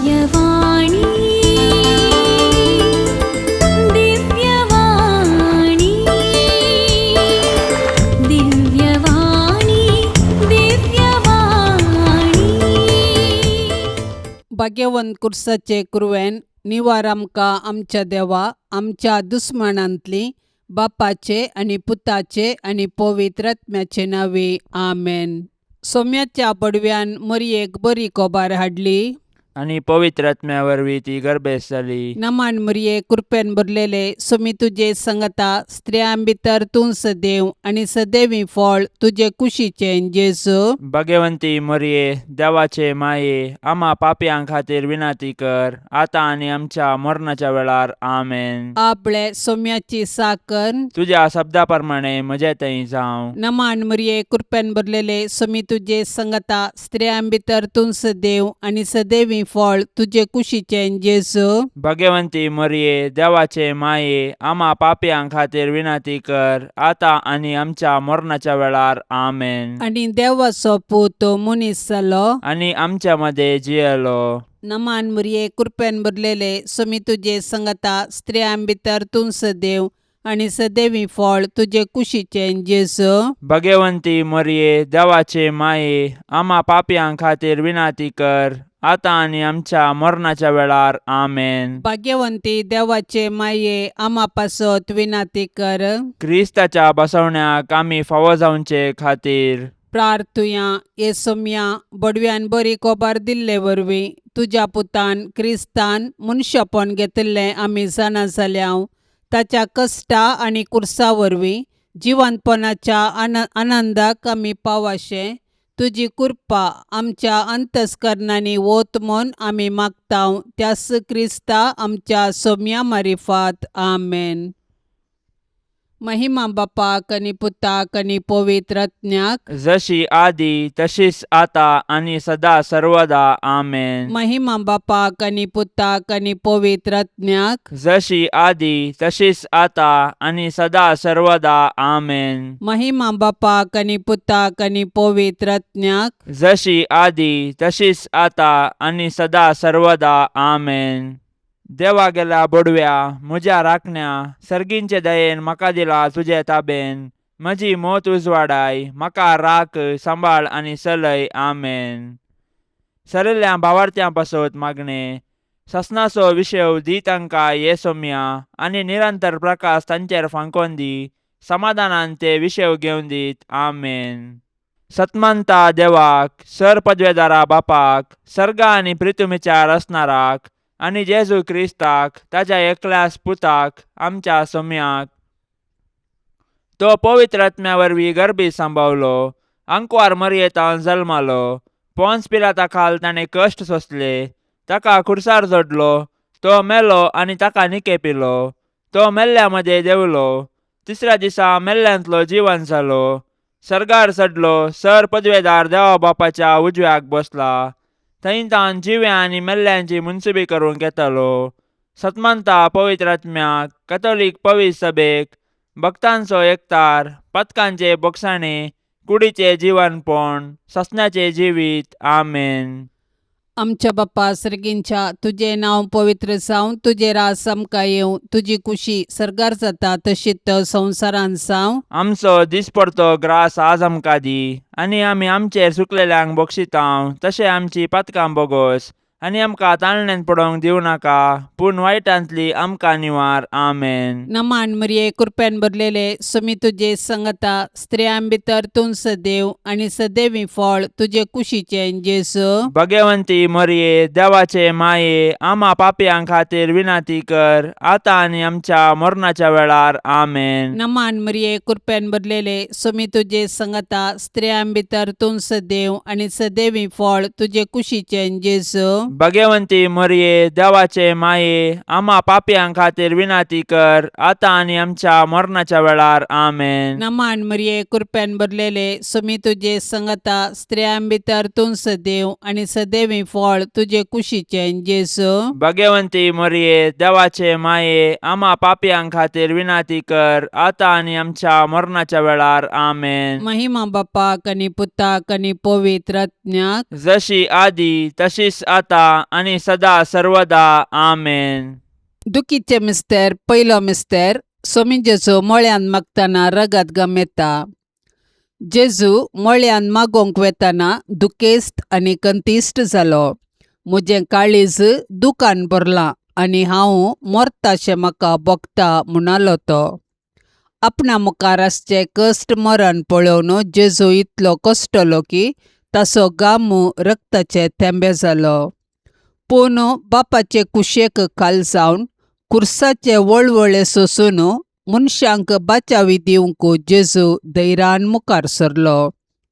दिव्यवाणी, दिव्यवाणी, दिव्यवाणी, दिव्यवाणी. भाग्यवंत कुर्साचे कुरवेन निवार आमकां आमच्या देवा आमच्या दुस्मानांतली बापाचे आनी पुताचे आनी पवित्र आत्म्याचे नांवे आमेन. सोम्याच्या पडव्यान मरयेक बरी कोबार हाडली. आनी पवित्र आत्म्या वरवीं ती गर्भेस्त जाली. नमान मरये, कृपेन भरलेले, सोमी तुजे संगता, स्त्रियां भितर तूं सदैव आनी सदैवी फळ तुजे कुशीचें जेजू. भगवंती मरये, देवाचे माये, आमा पापयां खातीर विनंती कर, आतां आनी आमच्या मरणाच्या वेळार. आमेन. आपले सोम्याची साकर. तुज्या शब्दा प्रमाणे म्हजे थंय जावं. नमान मरये, कृपेन भरलेले, सोमी तुजे संगता, स्त्रियां भितर तूं सदैव आनी सदैवी फळ तुजे कुशीचें जेजू. भगवंती मरये, देवाचे माये, आमा पापयां खातीर विनंती कर, आतां आनी आमच्या मरणाच्या वेळार. आमेन. आनी देवाचो पूत मनीस जालो. आनी आमच्या मदें जियेलो. नमान मरये, कृपेन भरलेले, सोमी तुजे संगता, स्त्रियां भितर तूं सदैव आनी सदैवी फळ तुजे कुशीचें जेजू. भगवंती मरये, देवाचे माये, आमा पापयां खातीर विनंती कर, आतां आनी आमच्या मरणाच्या वेळार. आमेन. भाग्यवंती देवाचे माये, आमा पासत विनंती कर. क्रिस्ताच्या बसवण्याक आमी फावो जावचे खातीर. प्रार्थुया. ये सोम्या, बडव्यान बरी कोबार दिल्ले वरवीं तुज्या पुतान क्रिस्तान मनशापण घेतिल्लें आमी जाणा जाल्या. ताच्या कश्टा आनी कुर्सा वरवीं जिवंतपणाच्या आनंदाक आमी पावाशें तुजी कृपा आमच्या अंतस्करणांनी वत म्हूण आमी मागता, त्यास क्रिस्ता आमच्या सोम्या मारिफात. आमेन. महिमा बापाक आनी पुताक आनी पवित्र आत्म्याक. जशी आदी तशीच आता आनी सदा सर्वदा. आमेन. महिमा बापाक आनी पुताक आनी पवित्र आत्म्याक. जशी आदी तशीच आता आनी सदा सर्वदा. आमेन. महिमा बापाक आनी पुताक आनी पवित्र आत्म्याक. जशी आदी तशीच आता आनी सदा सर्वदा. आमेन. देवा गेल्या बोडव्या, म्हज्या राखण्या, सर्गींचे दयेन म्हाका दिला तुजे ताबेन. म्हजी मोत उजवाडाय, म्हाका राख, सांबाळ आनी चलय. आमेन. सरिल्ल्या भावार्थ्यां पासत मागणें. ससनाचो विशय दी तांकां ये सोम्या, आनी निरंतर प्रकाश तांचेर फांकोन दी. समाधानान ते विशय घेवन दीत. आमेन. सतमंता देवाक, सर पदवेदारा बापाक, सर्गा आनी प्रितुमीच्या रचणाराक, आनी जेजू क्रिस्ताक, ताज्या एकल्याच पुताक, आमच्या सोम्याक, तो पवित्र आत्म्या वरवीं गर्भी सांबावलो, आंकवार मरयेतान जल्मालो, पोन्स पिलाता खाल ताणें कश्ट सोंसले, ताका खुर्सार जोडलो, तो मेलो आनी ताका निकेपिलो, तो मेल्ल्या मदें देंवलो, तिसऱ्या दिसा मेल्ल्यांतलो जिवन जालो, सर्गार चडलो, सर पदवेदार देवा बापाच्या उजव्याक बसला, थंय तान जिव्या आनी मेल्ल्यांची मुनसुबी करूंक येतालो. सतमंता पवित्र आत्म्याक, कथोलीक पवित्र सभेक, भक्तांचो एकतार, पथकांचे बोगसाणे, कुडीचे जिवनपण, ससण्याचे जिवीत. आमेन. आमच्या बाप्पा सर्गींच्या, तुजें नांव पवित्र जावं, तुजें राज आमकां येवं, तुजी कुशी सर्गार जाता तशीच संवसारांत जावं. आमचो दिसपडतो ग्रास आज आमकां दी, आनी आमी आमचेर सुकलेल्यांक बक्षितांव तशें आमची पातकां बोगोस, आनी आमकां ताळण्यान पडोवंक दिवं नाका, पूण वायटांतली आमकां निवार. आमेन. नमान मरिये, कृपेन भरलेले, सुमी तुजे संगता, स्त्रियां भितर तूं सदैव आनी सदैवी फळ तुजे कुशीचें जेजू. भगवंती मरिये, देवाचे माये, आमा पापयां खातीर विनंती कर, आतां आनी आमच्या मरणाच्या वेळार. आमेन. नमान मरिये, कृपेन भरलेले, सुमी तुजे संगता, स्त्रियां भितर तूं सदैव आनी सदैवी फळ तुजे कुशीचें जेजू. भगवंती मरिये, देवाचे माये, आमा पापयां खातीर विनंती कर, आतां आनी आमच्या मरणाच्या वेळार. आमेन. नमान मरिये, कृपेन भरलेले, सुमी तुजे संगता, स्त्रियां भितर तूं सदैव आनी सदैवी फळ तुजे कुशीचें जेजू. भगवंती मरिये, देवाचे माये, आमा पापयां खातीर विनंती कर, आतां आनी आमच्या मरणाच्या वेळार. आमेन. महिमा बापाक आनी पुताक आनी पवित्र आत्म्याक. जशी आदी तशीच आता आतां आनी सदा सर्वदा आमेन. दुखीचे मिस्तेर पयलो मिस्तेर सोमी जेजू मळ्यान मागतना रगत गमेता. जेजू मळ्यान मागोवंक वेतना दुखेस्त आनी कंतिश्ट जालो. म्हजें काळीज दुकान भरलां आनी हांव मरताशें म्हाका भोगता म्हणालो तो. आपणा मुखार आसचें कश्ट मरण पळोवन जेजू इतलो कश्टलो की ताचो गामू रक्ताचे थेंबे जालो. पूण बापाचे कुशेक खाल जावन खुर्साचे वळवळे सोसून मनशांक बाचावी दिवंक जेजू धैर्यान मुखार सरलो,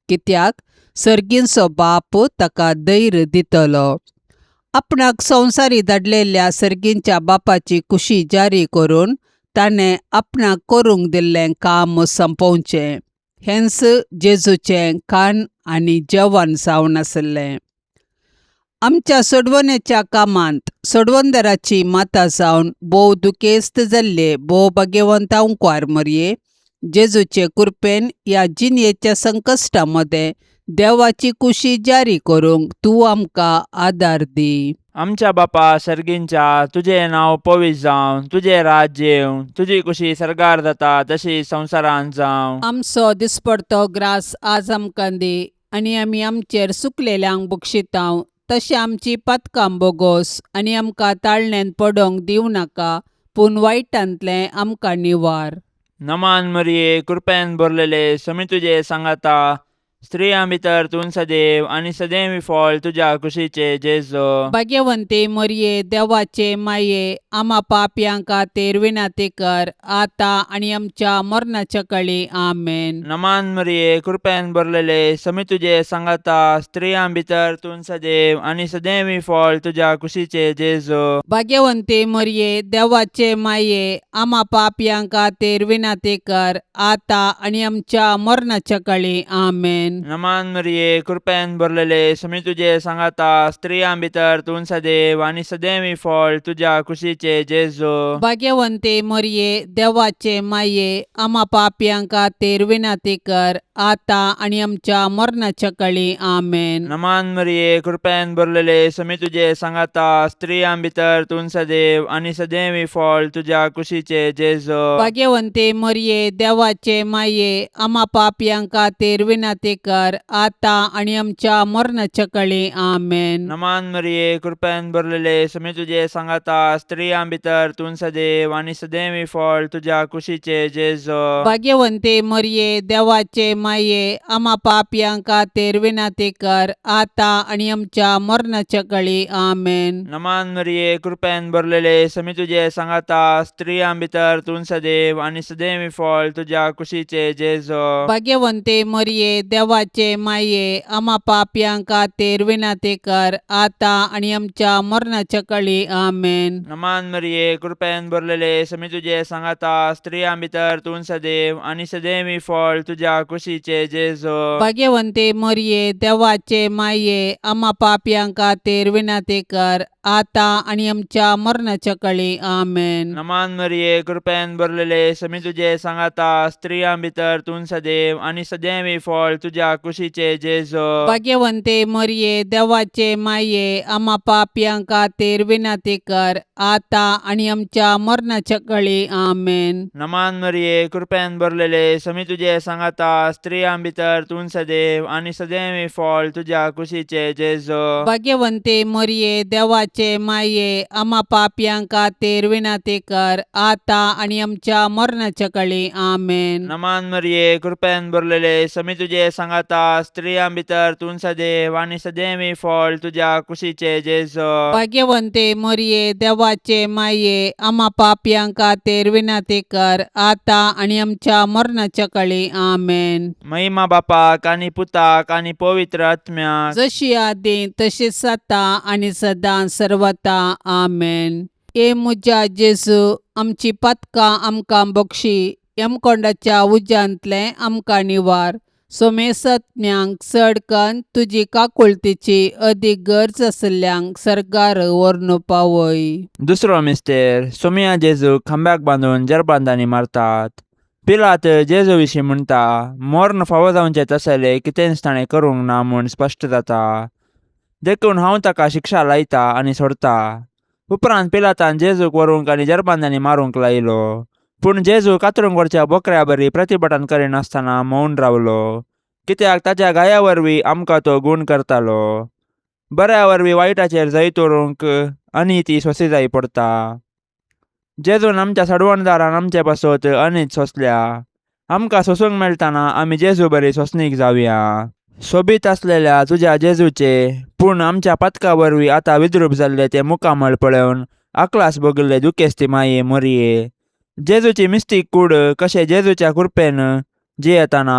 कित्याक सर्गींचो बाप ताका धैर्य दितलो. आपणाक संवसारी धाडलेल्या सर्गींच्या बापाची कुशी जारी करून ताणें आपणाक करूंक दिल्लें काम सोंपोवचें हेंच जेजूचें खाण आनी जेवण जावन आसलें. आमच्या सोडवणेच्या कामांत सोडवणदाराची माता जावन भोव दुखेस्त जाल्ले भोव भाग्यवंत अंकवार मरये जेजूचे कृपेन ह्या जिणेच्या संकश्टा मदें देवाची कुशी जारी करूंक तूं आमकां आदार दी. आमच्या बापा सर्गींच्या, तुजें नांव पवित्र जावं, तुजें राज्य येवं, तुजी कुशी सर्गार जाता तशी संवसारांत जावं. आमचो दिसपडतो ग्रास आज आमकां दी आनी आमी आमचेर सुकलेल्यांक बक्षितांव तशें आमची पातकां बोगोस आनी आमकां ताळण्यांत पडोंक दिवं नाका, पूण वायटांतलें आमकां निवार. नमान मरिये, कृपेन भरलेले, समी तुजे सांगाता, स्त्रियां भितर तूं सदैव आनी सदैव फळ तुज्या कुशीचे जेजू. भाग्यवंती मरये, देवाचे माये, आमा पापयां खातीर विनंती कर आतां आनी आमच्या मरणाच्या कळी. आमेन. नमान मरिये, कृपेन भरलेले, समी तुजे सांगाता, स्त्रियां भितर तूं सदैव आनी सदैव फळ तुज्या कुशीचे जेजू. भाग्यवंती मरये, देवाचे माये, आमा पापयां खातीर विनंती कर आतां आनी आमच्या मरणाच्या कळी. आमेन. नमान मरिये, कृपेन भरलेले, समी तुजे सांगाता, स्त्रियां भितर तूं सदैव आनी सदैव फळ तुज्या कुशीचे जेजू. भाग्यवंती मरये, देवाचे माये, आमा पापयां खातीर विनंती कर आतां आनी आमच्या मरणाच्या कळी. आमेन. नमान मरिये, कृपेन भरलेले, समी तुजे सांगाता, स्त्रियां भितर तूं सदैव आनी सदैव फळ तुज्या कुशीचे जेजू. भाग्यवंती मरये, देवाचे माये, आमा पापयां खातीर विनंती कर आतां आनी आमच्या मरणाच्या कळी. आमेन. नमान मरिये, कृपेन भरलेले, समी तुजे सांगाता, स्त्रियां भितर तूं सदैव आनी सदैव फळ तुज्या कुशीचे जेजू. भाग्यवंती मरये, देवाचे माये, आमा पापयां खातीर विनंती कर आतां आनी आमच्या मरणाच्या कळी. आमेन. नमान मरिये, कृपेन भरलेले, समी तुजे सांगाता, स्त्रियां भितर तूं सदैव आनी सदैव फळ तुज्या कुशीचे जेजू. भाग्यवंती मरये, देवाचे माये, आमा पापयां खातीर विनंती कर आतां आनी आमच्या मरणाच्या कळी. आमेन. नमान मरिये, कृपेन भरलेले, समी तुजे सांगाता, स्त्रियां भितर तूं सदैव आनी सदैव फळ तुज्या कुशीचे जेजू. भाग्यवंती मरये, देवाचे माये, आमा पापयां खातीर विनंती कर आतां आनी आमच्या मरणाच्या कळी. आमेन. नमान मरिये, कृपेन भरलेले, समी तुजे सांगाता, स्त्रियां भितर तूं सदैव आनी सदैव फळ तुज्या कुशीचे जेजू. भाग्यवंती मरये, देवाचे माये, आमा पापयां खातीर विनंती कर आतां आनी आमच्या मरणाच्या कळी. आमेन. नमान मरिये, कृपेन भरलेले, समी तुजे सांगाता, स्त्रियां भितर तूं सदैव आनी सदैव फळ तुज्या कुशीचे जेजू. भाग्यवंती मरये, देवाचे माये, आमा पापयां खातीर विनंती कर आतां आनी आमच्या मरणाच्या कळी. आमेन. नमान मरिये, कृपेन भरलेले, समी तुजे सांगाता, स्त्रियां भितर तूं सदैव आनी सदैव फळ तुज्या कुशीचे जेजू. भाग्यवंती मरये, देवाचे माये, आमा पापयां खातीर विनंती कर आतां आनी आमच्या मरणाच्या कळी. आमेन. महिमा बापाक आनी पुताक आनी पवित्र आत्म्याक, जशी आदी तशीच आतां आनी सदां सर्वता. आमेन. ए म्हज्या जेजू, आमची पातकां आमकां बक्षी, यमकोंडाच्या उज्यांतलें आमकां निवार, सोमेसत्म्यांक चड कन्न तुजी काकुळतीची अदीक गरज आशिल्ल्यांक सर्गार व्हरून पावय. दुसरो मिस्तेर सोमिया जेजूक खांब्याक बांदून जरबांदांनी मारतात. पिलात जेजू विशीं म्हणटा, मर्ण फावो जावचें तसलें कितेंच ताणें करूंक ना म्हूण स्पश्ट जाता. देखून हांव ताका शिक्षा लायता आनी सोडता. उपरांत पिलातान जेजूक व्हरूंक आनी जरबांदांनी मारूंक लायलो. पूण जेजू कातरूंक व्हरच्या बोकऱ्या बरी प्रतिभटन करिनासतना मौन रावलो, कित्याक ताच्या गाया वरवीं आमकां तो गूण करतालो. बऱ्या वरवीं वायटाचेर जैत व्हरूंक आनी ती सोंसी जाय पडता. जेजून आमच्या सडवणदारान आमचे पासत अनीत सोंसल्या. आमकां सोंसूंक मेळटना आमी जेजू बरी सोंसणीक जावया. सोबीत आसलेल्या तुज्या जेजूचे पूण आमच्या पातका वरवीं आतां विद्रूप जाल्ले ते मुखामळ पळोवन आकलास भोगिल्ले दुखेस्ती माये मोरये, जेजूची मिस्तीक कूड कशें जेजूच्या कृपेन जियेतना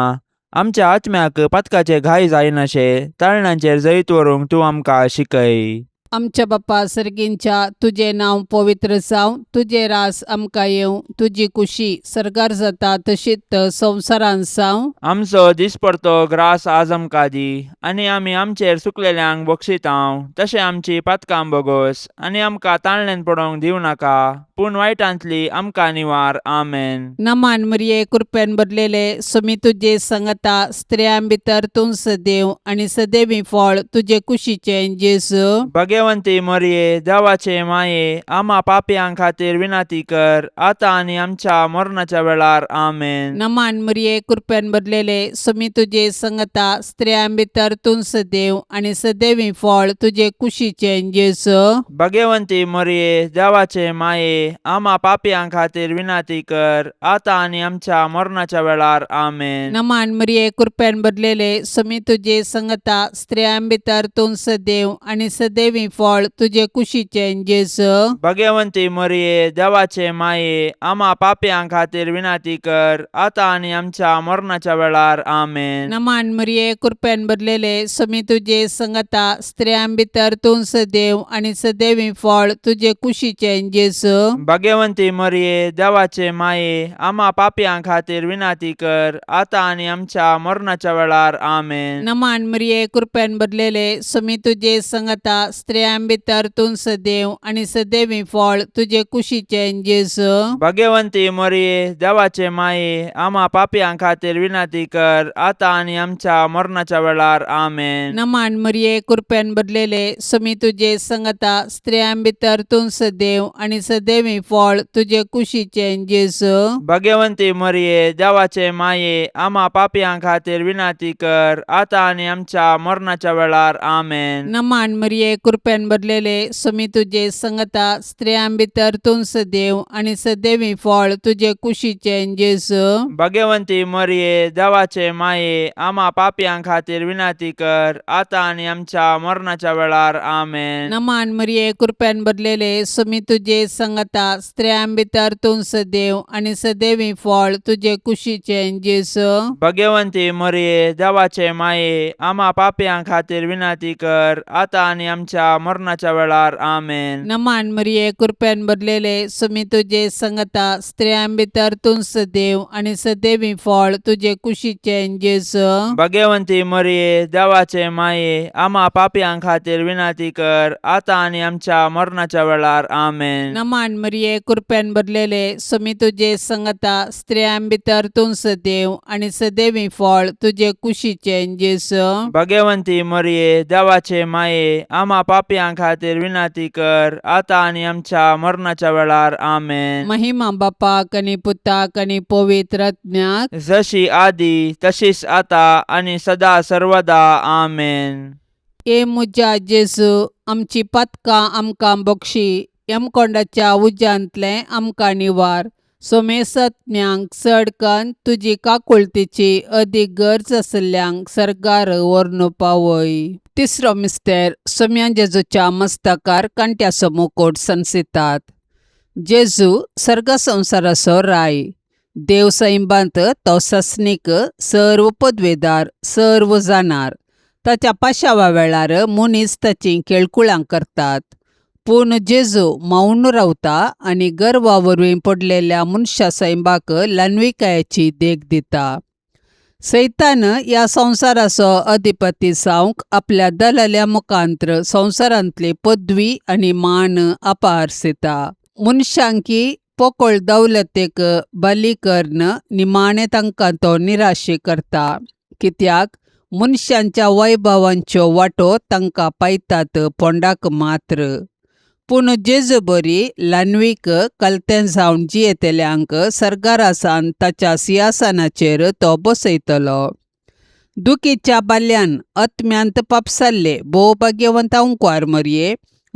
आमच्या आत्म्याक पातकाचे घाय जायनाशे ताळणांचेर जैत व्हरूंक तूं आमकां शिकय. आमच्या बापा सर्गींच्या, तुजें नांव पवित्र जावं, तुजें रास आमकां येवं, तुजी कुशी सर्गार जाता तशीच संवसारांत जावं. आमचो दिसपडतो ग्रास आज आमकां दी, आनी आमी आमचेर चुकलेल्यांक बक्षितांव तशें आमची पातकां बोगोस, आनी आमकां ताळणेन पडोवंक दिवं नाका, पूण वायटांतली आमकां निवार. आमेन. नमान मरिये, कृपेन भरलेले, सुमी तुजे संगता, स्त्रियां भितर तूं सदैव आनी सदैवी फळ तुजे कुशीचें जेजू. भगवंती मोरये, देवाचे माये, आमा पापयां खातीर विनंती कर, आतां आनी आमच्या मरणाच्या वेळार. आमेन. नमान मरिये, कृपेन भरलेले, सुमी तुजे संगता, स्त्रियां भितर तूं सदैव आनी सदैवी फळ तुजे कुशीचें जेजू. भगवंती मोरये, देवाचे माये, आमा पापयां खातीर विनंती कर, आतां आनी आमच्या मरणाच्या वेळार. आमेन. नमान मरिये, कृपेन भरलेले, सुमी तुजे संगता, स्त्रियां भितर तूं सदैव आनी सदैवी फळ तुजे कुशीचें जेजू. भगवंती मोरये, देवाचे माये, आमा पापयां खातीर विनंती कर, आतां आनी आमच्या मरणाच्या वेळार. आमेन. नमान मरिये, कृपेन भरलेले, सुमी तुजे संगता, स्त्रियां भितर तूं सदैव आनी सदैवी फळ तुजे कुशीचें जेजू. भगवंती मोरये, देवाचे माये, आमा पापयां खातीर विनंती कर, आतां आनी आमच्या मरणाच्या वेळार. आमेन. नमान मरिये, कृपेन भरलेले, सुमी तुजे संगता, स्त्रियां भितर तूं सदैव आनी सदैवी फळ तुजे कुशीचें जेजू. भगवंती मोरये, देवाचे माये, आमा पापयां खातीर विनंती कर, आतां आनी आमच्या मरणाच्या वेळार. आमेन. नमान मरिये, कृपेन भरलेले, सुमी तुजे संगता, स्त्रियां भितर तूं सदैव आनी सदैवी फळ तुजे कुशीचें जेजू. भगवंती मोरये, देवाचे माये, आमा पापयां खातीर विनंती कर, आतां आनी आमच्या मरणाच्या वेळार. आमेन. नमान मरिये, कृपेन भरलेले, सुमी तुजे संगता, स्त्रियां भितर तूं सदैव आनी सदैवी फळ तुजे कुशीचें जेजू. भगवंती मोरये, देवाचे माये, आमा पापयां खातीर विनंती कर, आतां आनी आमच्या मरणाच्या वेळार. आमेन. नमान मरिये, कृपेन भरलेले, सुमी तुजे संगता, स्त्रियां भितर तूं सदैव आनी सदैवी फळ तुजे कुशीचें जेजू. भगवंती मोरये, देवाचे माये, आमा पापयां खातीर विनंती कर, आतां आनी आमच्या मरणाच्या वेळार. आमेन. नमान मरिये, कृपेन भरलेले, सुमी तुजे संगता, स्त्रियां भितर तूं सदैव आनी सदैवी फळ तुजे कुशीचें जेजू. भगवंती मोरये, देवाचे माये, आमा पापयां खातीर विनंती कर, आतां आनी आमच्या मरणाच्या वेळार. आमेन. नमान मरिये, कृपेन भरलेले, सुमी तुजे संगता, स्त्रियां भितर तूं सदैव आनी सदैवी फळ तुजे कुशीचें जेजू. भगवंती मोरये, देवाचे माये, आमा पापयां खातीर विनंती कर, आतां आनी आमच्या मरणाच्या वेळार. आमेन. महिमा बापाक आनी पुताक आनी पवित्र आत्म्याक, जशी आदी तशीच आता आनी सदा सर्वदा. आमेन. ए म्हज्या जेजू, आमची पातकां आमकां बक्षी, यमकोंडाच्या उज्यांतलें आमकां निवार, सोमेसत्म्यांक चड कन्न तुजी काकुळतीची अदीक गरज आशिल्ल्यांक सर्गार व्हरून पावय. तिसरो मिस्तेर, सोम्या जेजूच्या मस्तकार कांट्याचो मुकोट सनसितात. जेजू सर्ग संवसाराचो राय, देव सैंबांत तो सस्नीक, सर्व पदवेदार, सर्व जाणार. ताच्या पाशावा वेळार मनीस ताचीं केळकुळां करतात, पूण जेजू मौन रावता आनी गर्वा वरवीं पडलेल्या मनशा सैंबाक ल्हानविकायेची देख दिता. सैतान ह्या संवसाराचो अधिपती जावंक आपल्या दलाल्या मुखांत्र संवसारांतली पदवी आनी मान अपारसिता. मनशांकी पोकळ दौलतेक बली करून निमाणें तांकां तो निराशी करता, कित्याक मनशांच्या वैभवांच्यो वाटो तांकां पायतात पोंडाक मात्र. पूण जेजू बरी ल्हानवीक कलतें जावन जियेतल्यांक सर्गारासान ताच्या सिंहासनाचेर तो बसयतलो. दुखीच्या बाल्यान आत्म्यांत पापसाल्ले भोव भाग्यवंत अंकवार मरये,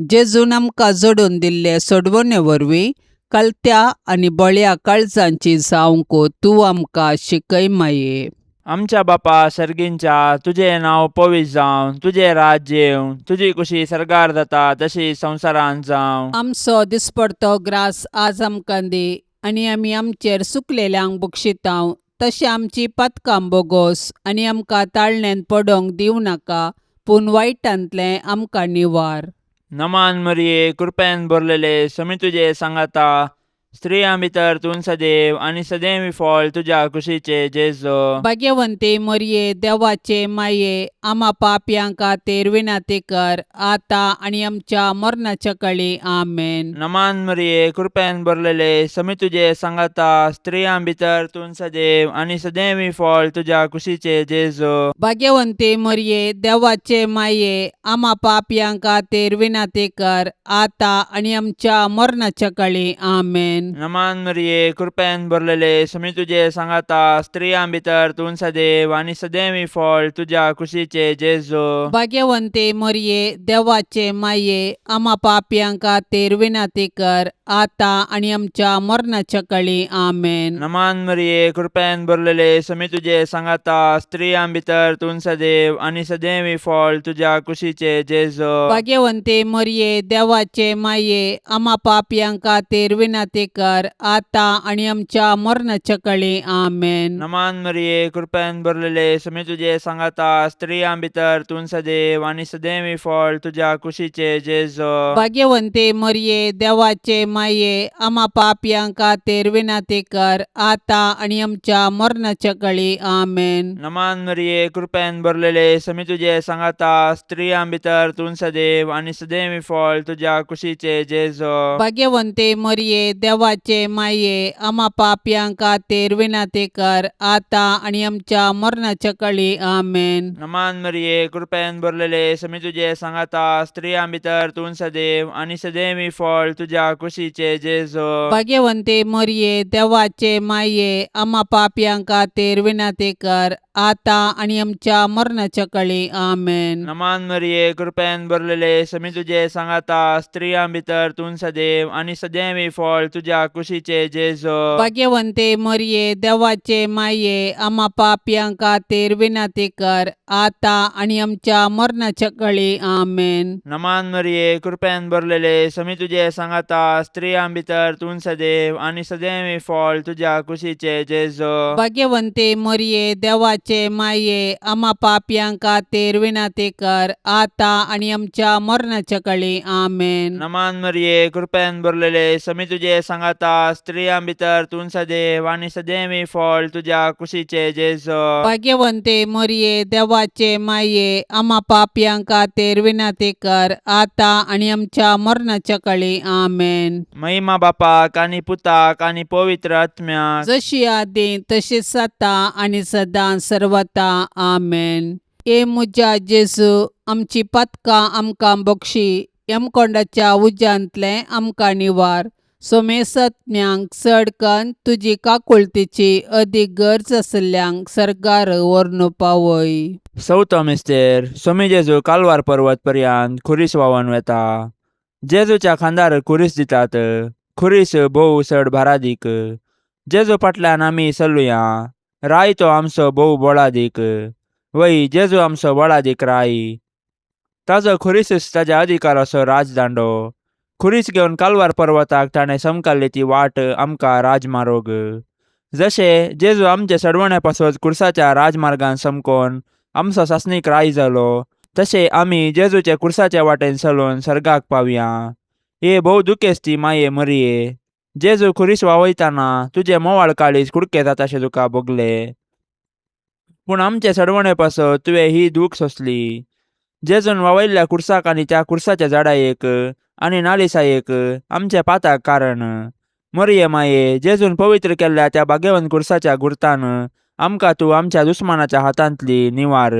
जेजून आमकां जोडून दिल्ले सोडवणे वरवीं कलत्या आनी बळ्या काळजांची जावंक तूं आमकां शिकय माये. आमच्या बापा सर्गींच्या, तुजें नांव पवित्र जावं, तुजें राज्य येवं, तुजी कुशी सर्गार जाता तशी संवसारांत जावं. आमचो दिसपडतो ग्रास आज आमकां दी आनी आमी आमचेर सुकलेल्यांक बक्षितांव तशें आमची पातकां बोगोस आनी आमकां ताळण्यांत पडोंक दिवं नाका, पूण वायटांतलें आमकां निवार. नमान मरिये, कृपेन भरलेले, समी तुजे सांगाता, स्त्रियां भितर तूं सदैव आनी सदैव फळ तुज्या कुशीचे जेजो. भाग्यवंती मरये, देवाचे माये, आमा पापयां खातीर विनंती कर आतां आनी आमच्या मरणाच्या कळी. आमेन. नमान मरिये, कृपेन भरलेले, समी तुजे सांगाता, स्त्रियां भितर तूं सदैव आनी सदैव फळ तुज्या कुशीचे जेजो. भाग्यवंती मरये, देवाचे माये, आमा पापयां खातीर विनंती कर आतां आनी आमच्या मरणाच्या कळी. आमेन. नमान मरिये, कृपेन भरलेले, समी तुजे सांगाता, स्त्रियां भितर तूं सदैव आनी सदैव फळ तुज्या कुशीचे जेजो. भाग्यवंती मरये, देवाचे माये, आमा पापयां खातीर विनंती कर आतां आनी आमच्या मरणाच्या कळी. आमेन. नमान मरिये, कृपेन भरलेले, समी तुजे सांगाता, स्त्रियां भितर तूं सदैव आनी सदैव फळ तुज्या कुशीचे जेजो. भाग्यवंती मरये, देवाचे माये, आमा पापयां खातीर विनंती कर आतां आनी आमच्या मरणाच्या कळी. आमेन. नमान मरिये, कृपेन भरलेले, समी तुजे सांगाता, स्त्रियां भितर तूं सदैव आनी सदैव फळ तुज्या कुशीचे जेजो. भाग्यवंती मरये, देवाचे माये, आमा पापयां खातीर विनंती कर आतां आनी आमच्या मरणाच्या कळी. आमेन. नमान मरिये, कृपेन भरलेले, समी तुजे सांगाता, स्त्रियां भितर तूं सदैव आनी सदैव फळ तुज्या कुशीचे जेजो. भाग्यवंती मरये, देवाचे माये, आमा पापयां खातीर विनंती कर आतां आनी आमच्या मरणाच्या कळी. आमेन. नमान मरिये, कृपेन भरलेले, समी तुजे सांगाता, स्त्रियां भितर तूं सदैव आनी सदैव फळ तुज्या कुशीचे जेजो. भाग्यवंती मरये, देवाचे माये, आमा पापयां खातीर विनंती कर आतां आनी आमच्या मरणाच्या कळी. आमेन. नमान मरिये, कृपेन भरलेले, समी तुजे सांगाता, स्त्रियां भितर तूं सदैव आनी सदैव फळ तुज्या कुशीचे जेजो. भाग्यवंती मरये, देवाचे माये, आमा पापयां खातीर विनंती कर आतां आनी आमच्या मरणाच्या कळी. आमेन. नमान मरिये, कृपेन भरलेले, समी तुजे सांगाता, स्त्रियां भितर तूं सदैव आनी सदैव फळ तुज्या कुशीचे जेजो. भाग्यवंती मरये, देवाचे माये, आमा पापयां खातीर विनंती कर आतां आनी आमच्या मरणाच्या कळी. आमेन. नमान मरिये, कृपेन भरलेले, समी तुजे सांगाता, स्त्रियां भितर तूं सदैव आनी सदैव फळ तुज्या कुशीचे जेजो. भाग्यवंती मरये, देवाचे माये, आमा पापयां खातीर विनंती कर आतां आनी आमच्या मरणाच्या कळी. आमेन. महिमा बापाक आनी पुताक आनी पवित्र आत्म्याक, जशी आदी तशीच आतां आनी सदां सर्वता. आमेन. ए म्हज्या जेजू, आमची पातकां आमकां बक्षी, यमकोंडाच्या उज्यांतलें आमकां निवार, सोमेसत्म्यांक चड कन्न तुजी काकुळतीची अदीक गरज आशिल्ल्यांक सर्गार व्हरून पावय. चवथो मिस्तेर. सोमी जेजू कालवार पर्वत पर्यंत खुरीस व्हांवन वेता. जेजूच्या खांदार खुरीस दितात. खुरीस भोव चड भारादीक. जेजू फाटल्यान आमी चलुया. राय तो आमचो भोव बळादीक. वय, जेजू आमचो बळादीक राय. ताजो खुरीसच ताज्या अधिकाराचो राजदांडो. खुरीस घेवन कालवार पर्वताक ताणें समकाल्ली ती वाट आमकां राजमारोग. जशें जेजू आमचे सडवणे पासत कुर्साच्या राजमार्गान समकोन आमचो सासणीक राय जालो, तशें आमी जेजूचे कुर्साच्या वाटेन चलून सर्गाक पावया. हे भोव दुखेस्ती माये मरिये, जेजू खुरीस वावयतना तुजें मोवाळ काळीज कुडके जाताशें तुका भोगलें. पूण आमचे सडवणे पासत तुवें ही दूख सोंसली. जेजून वावयल्ल्या कुर्साक आनी त्या कुर्साच्या झाडायेक आनी नालिसायेक आमच्या पाताक कारण. मरिये माये, जेजून पवित्र केल्ल्या त्या भाग्यवंत कुर्साच्या गुर्तान आमकां तूं आमच्या दुस्मानाच्या हातांतली निवार.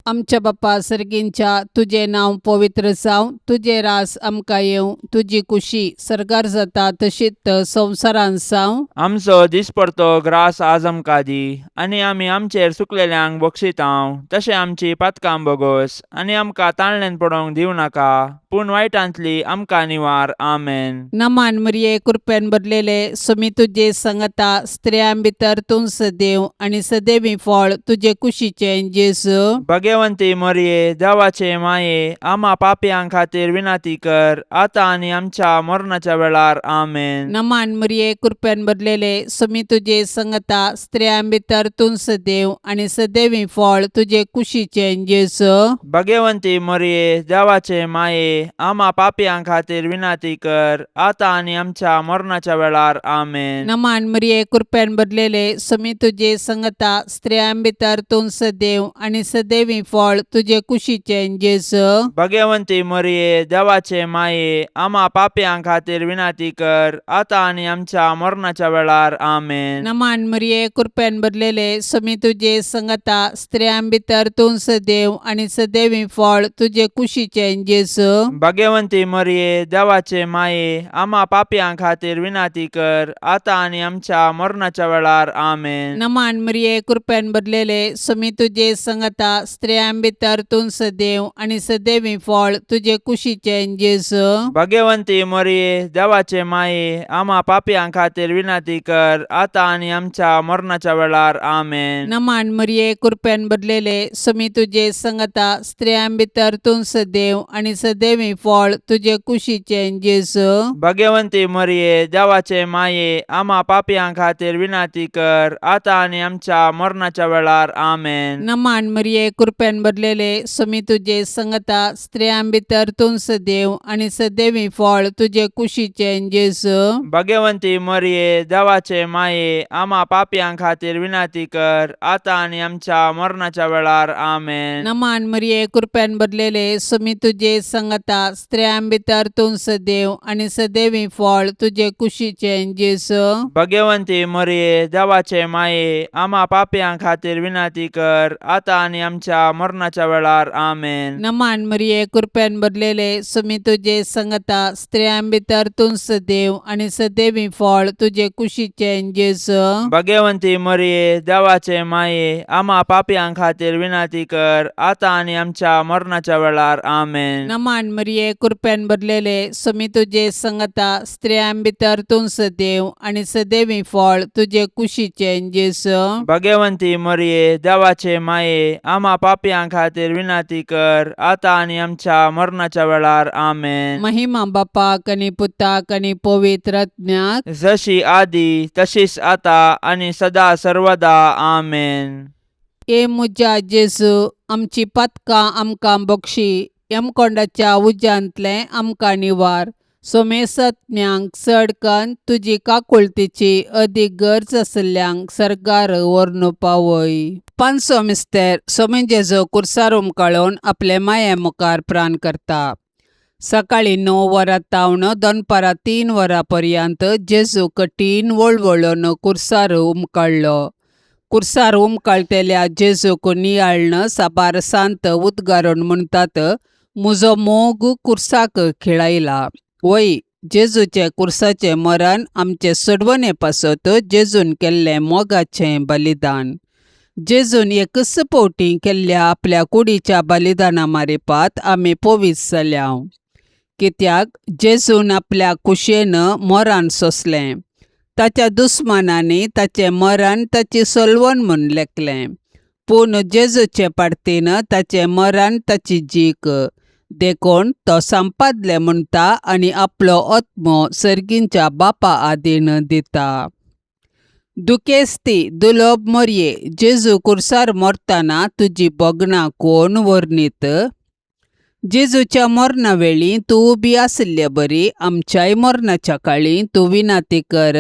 आमच्या बापा सर्गींच्या तुजें नांव पवित्र जावं, तुजें रास आमकां येवं, तुजी कुशी सर्गार जाता तशीच संवसारांत जावं. आमचो दिसपडतो ग्रास आज आमकां दी आनी आमी आमचेर चुकलेल्यांक बक्षितांव तशें आमची पातकां बोगोस आनी आमकां ताळण्यान पडोवंक दिवं नाका पूण वायटांतली आमकां निवार. आमेन. नमान मरिये, कृपेन भरलेले, सुमी तुजे संगता, स्त्रियां भितर तूं सदैव आनी सदैवी फळ तुजे कुशीचें जेजू. भगवंती मरिये, देवाचे माये, आमा पापयां खातीर विनंती कर आतां आनी आमच्या मरणाच्या वेळार. आमेन. नमान मरिये, कृपेन भरलेले, सुमी तुजे संगता, स्त्रियां भितर तूं सदैव आनी सदैवी फळ तुजे कुशीचें जेजू. भगवंती मरिये, देवाचे माये, आमा पापयां खातीर विनंती कर आतां आनी आमच्या मरणाच्या वेळार. आमेन. नमान मरिये, कृपेन भरलेले, सुमी तुजे संगता, स्त्रियां भितर तूं सदैव आनी सदैवी फळ तुजे कुशीचें जेजू. भगवंती मरिये, देवाचे माये, आमा पापयां खातीर विनंती कर आतां आनी आमच्या मरणाच्या वेळार. आमेन. नमान मरिये, कृपेन भरलेले, सुमी तुजे संगता, स्त्रियां भितर तूं सदैव आनी सदैवी फळ तुजे कुशीचें जेजू. भगवंती मरिये, देवाचे माये, आमा पापयां खातीर विनंती कर आतां आनी आमच्या मरणाच्या वेळार. आमेन. नमान मरिये, कृपेन भरलेले, सुमी तुजे संगता, स्त्रियां भितर तूं सदैव आनी सदैवी फळ तुजे कुशीचें जेजू. भगवंती मरिये, देवाचे माये, आमा पापयां खातीर विनंती कर आतां आनी आमच्या मरणाच्या वेळार. आमेन. नमान मरिये, कृपेन भरलेले, सुमी तुजे संगता, स्त्रियां भितर तूं सदैव आनी सदैवी फळ तुजे कुशीचें जेजू. भगवंती मरिये, देवाचे माये, आमा पापयां खातीर विनंती कर आतां आनी आमच्या मरणाच्या वेळार. आमेन. नमान मरिये, कृपेन भरलेले, सुमी तुजे संगता, स्त्रियां भितर तूं सदैव आनी सदैवी फळ तुजे कुशीचें जेजू. भगवंती मरिये, देवाचे माये, आमा पापयां खातीर विनंती कर आतां आनी आमच्या मरणाच्या वेळार. आमेन. नमान मरिये, कृपेन भरलेले, सुमी तुजे संगता, स्त्रियां भितर तूं सदैव आनी सदैवी फळ तुजे कुशीचें जेजू. भगवंती मरिये, देवाचे माये, आमा पापयां खातीर विनंती कर आतां आनी आमच्या मरणाच्या वेळार. आमेन. नमान मरिये, कृपेन भरलेले, सुमी तुजे संगता, स्त्रियां भितर तूं सदैव आनी सदैवी फळ तुजे कुशीचें जेजू. भगवंती मरिये, देवाचे माये, आमा पापयां खातीर विनंती कर आतां आनी आमच्या मरणाच्या वेळार. आमेन. नमान मरिये, कृपेन भरलेले, सुमी तुजे संगता, स्त्रियां भितर तूं सदैव आनी सदैवी फळ तुजे कुशीचें जेजू. भगवंती मरिये, देवाचे माये, आमा पापयां खातीर विनंती कर आतां आनी आमच्या मरणाच्या वेळार. आमेन. महिमा बापाक आनी पुताक आनी पवित्र आत्म्याक. जशी आदी तशीच आता आनी सदा सर्वदा. आमेन. ए म्हज्या जेजू, आमची पातकां आमकां बक्षी, यमकोंडाच्या उज्यांतलें आमकां निवार, सोमेसत्म्यांक चड कन्न तुजी काकुळतीची अदीक गरज आशिल्ल्यांक सर्गार व्हरून पावय. पांचवो मिस्तेर, सोमे जेजू कुर्सार उमकाळून आपले माये मुखार प्राण करता. सकाळीं 9 वरां तावन दनपारां 3 वरां पर्यंत जेजू कठीण वळवळून कुर्सार उमकाळ्ळो. कुर्सार उमकाळटेल्या जेजूक नियाळ्न साबार सांत उद्गारून म्हणटात, म्हजो मोग कुर्साक खिळायला. वय, जेजूचें कुर्साचें मरण आमचे सोडवणे पासत जेजून केल्लें मोगाचें बलिदान. जेजून एकच फावटी केल्ल्या आपल्या कुडीच्या बलिदाना मारिपात आमी पवित्र जाल्या, कित्याक जेजून आपल्या कुशेन मरण सोंसलें. ताच्या दुस्मानांनी ताचें मरण ताची सलवण म्हूण लेखलें, पूण जेजूचे पार्तीन ताचें मरण ताची जीक, देखून तो संपादलें म्हणटा आनी आपलो आत्मो सर्गींच्या बापा आदीन दिता. दुखेस्ती दुलोब मोरये, जेजू कुर्सार मरतना तुजी भोगणां कोण वर्णीत? जेजूच्या मरणा वेळी तूं उबी आशिल्ले बरी आमच्याय मरणाच्या काळी तूं विनाती कर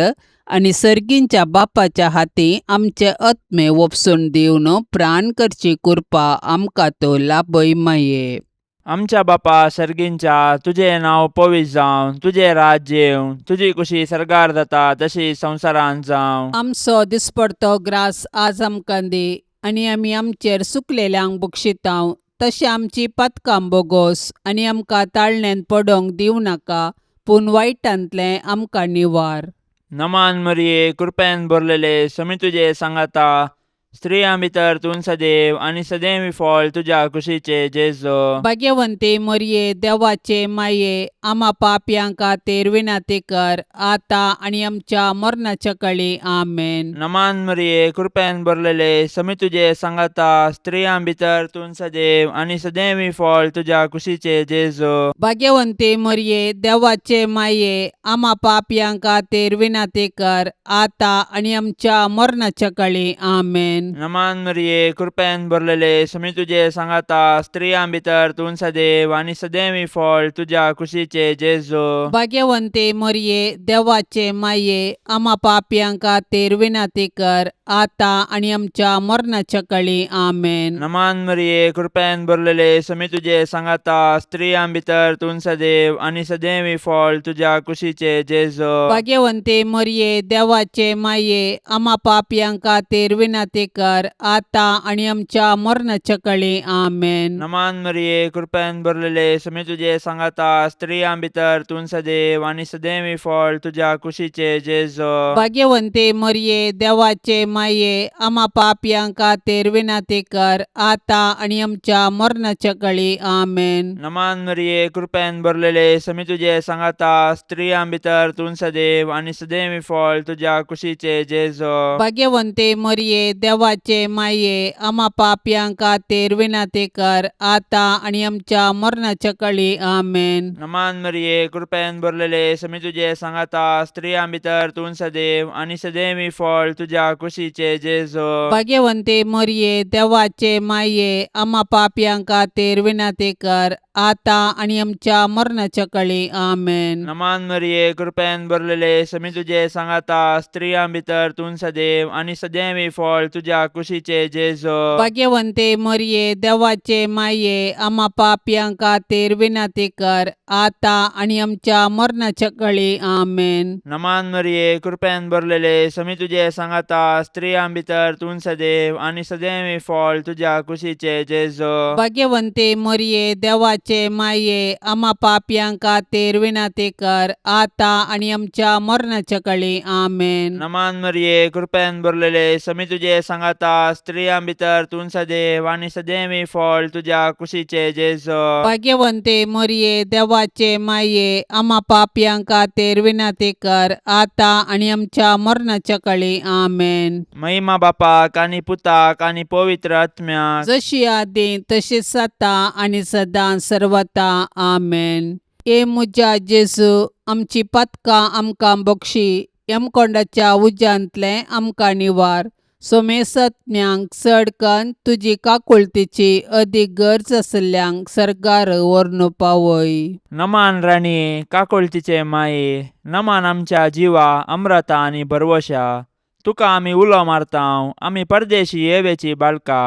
आनी सर्गींच्या बापाच्या हाती आमचे आत्मे वपसून दिवन प्राण करची कृपा आमकां तो लाभय माये. आमच्या बापा सर्गींच्या तुजें नांव पवित्र जावं, तुजें राज्य येवं, तुजी कुशी सर्गार जाता तशी संवसारांत जावं. आमचो दिसपडतो ग्रास आज आमकां दी आनी आमी आमचेर सुकलेल्यांक बक्षितांव तशें आमची पातकां बोगोस आनी आमकां ताळण्यांत पडोंक दिवं नाका पूण वायटांतलें आमकां निवार. नमान मरिये, कृपेन भरलेले, समी तुजे सांगाता, स्त्रियां भितर तूं सदैव आनी सदैव फळ तुज्या कुशीचे जेजो. भाग्यवंती मरये, देवाचे माये, आमा पापयां खातीर विनंती कर आतां आनी आमच्या मरणाच्या कळी. आमेन. नमान मरिये, कृपेन भरलेले, समी तुजे सांगाता, स्त्रियां भितर तूं सदैव आनी सदैव फळ तुज्या कुशीचे जेजो. भाग्यवंती मरये, देवाचे माये, आमा पापयां खातीर विनंती कर आतां आनी आमच्या मरणाच्या कळी. आमेन. नमान मरिये, कृपेन भरलेले, समी तुजे सांगाता, स्त्रियां भितर तूं सदैव आनी सदैव फळ तुज्या कुशीचे जेजो. भाग्यवंती मरये, देवाचे माये, आमा पापयां खातीर विनंती कर आतां आनी आमच्या मरणाच्या कळी. आमेन. नमान मरिये, कृपेन भरलेले, समी तुजे सांगाता, स्त्रियां भितर तूं सदैव आनी सदैव फळ तुज्या कुशीचे जेजो. भाग्यवंती मरये, देवाचे माये, आमा पापयां खातीर विनंती कर आतां आनी आमच्या मरणाच्या कळी. आमेन. नमान मरिये, कृपेन भरलेले, समी तुजे सांगाता, स्त्रियां भितर तूं सदैव आनी सदैव फळ तुज्या कुशीचे जेजो. भाग्यवंती मरये, देवाचे माये, आमा पापयां खातीर विनंती कर आतां आनी आमच्या मरणाच्या कळी. आमेन. नमान मरिये, कृपेन भरलेले, समी तुजे सांगाता, स्त्रियां भितर तूं सदैव आनी सदैव फळ तुज्या कुशीचे जेजो. भाग्यवंती मरये, देवाचे माये, आमा पापयां खातीर विनंती कर आतां आनी आमच्या मरणाच्या कळी. आमेन. नमान मरिये, कृपेन भरलेले, समी तुजे सांगाता, स्त्रियां भितर तूं सदैव आनी सदैव फळ तुज्या कुशीचे जेजो. भाग्यवंती मरये, देवाचे माये, आमा पापयां खातीर विनंती कर आतां आनी आमच्या मरणाच्या कळी. आमेन. नमान मरिये, कृपेन भरलेले, समी तुजे सांगाता, स्त्रियां भितर तूं सदैव आनी सदैव फळ तुज्या कुशीचे जेजो. भाग्यवंती मरये, देवाचे माये, आमा पापयां खातीर विनंती कर आतां आनी आमच्या मरणाच्या कळी. आमेन. नमान मरिये, कृपेन भरलेले, समी तुजे सांगाता, स्त्रियां भितर तूं सदैव आनी सदैव फळ तुज्या कुशीचे जेजो. भाग्यवंती मरये, देवाचे माये, आमा पापयां खातीर विनंती कर आतां आनी आमच्या मरणाच्या कळी. आमेन. नमान मरिये, कृपेन भरलेले, समी तुजे सांगाता, स्त्रियां भितर तूं सदैव आनी सदैव फळ तुज्या कुशीचे जेजो. भाग्यवंती मरये, देवाचे माये, आमा पापयां खातीर विनंती कर आतां आनी आमच्या मरणाच्या कळी. आमेन. महिमा बापाक आनी पुताक आनी पवित्र आत्म्याक, जशी आदी तशीच आतां आनी सदां सर्वता. आमेन. ए म्हज्या जेजू, आमची पातकां आमकां बक्षी, यमकोंडाच्या उज्यांतलें आमकां निवार, सोमेसत्म्यांक चड कन्न तुजी काकुळतीची अदीक गरज आशिल्ल्यांक सर्गार व्हरून पावय. नमान राणये, काकुळतीचे माये, नमान आमच्या जिवा अम्रता आनी भरवशा, तुका आमी उलो मारतांव, आमी परदेशी येवेची बाळका,